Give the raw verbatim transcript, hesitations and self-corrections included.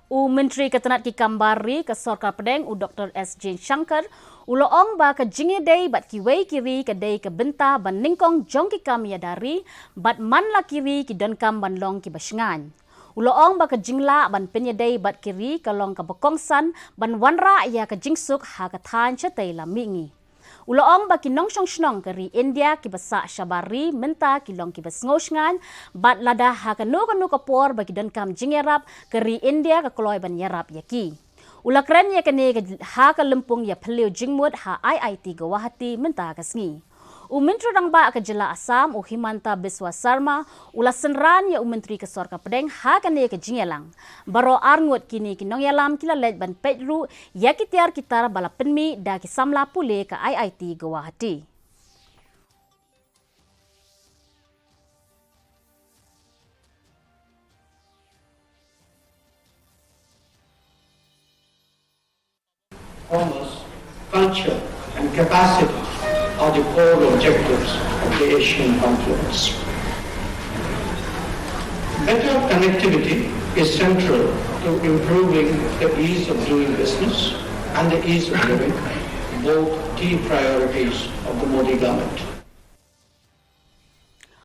U Myntri ka tnat ki kam bar ri ka Sorkar Pdeng, u Doktor S Jaishankar, u la ong ba ka jingïadei bad kiwei ki ri ka dei ka bynta ba nyngkong jong ki kam ïada ri, bad man la ki ri ki donkam ban long kiba shngaiñ. U la ong ba ka jinglah ban pynïadei bad ki ri ka long kaba kongsan ban wanrah ïa ka jingsuk ha ka thaiñ shatei lam mihngi. U la ong ba ki nongshong shnong ka ri India kiba sah shabar ri mynta ki long kiba sngewshngaiñ, bad lada ha kano kano ka por ba ki donkam jingïarap, ka ri India ka kloi ban ïarap ïa ki. U la kren ïa kane ka, ha ka lympung ïaphylliew jingmut ha I I T Guwahati mynta ka sngi. U Myntri Rangbah ka jylla Assam, u Himanta Biswa Sarma, u la synran ïa u Myntri ka Sorkar Pdeng ha kane ka jingïalang. Baroh arngut kine ki nongïalam ki la leit ban peit ruh ïa ki tiar ki tar ba la pynmih da ki samla pule ka I I T Guwahati. Commerce, culture, and capacity are the core objectives of the Asian Confluence. Better connectivity is central to improving the ease of doing business and the ease of living, both key priorities of the Modi government.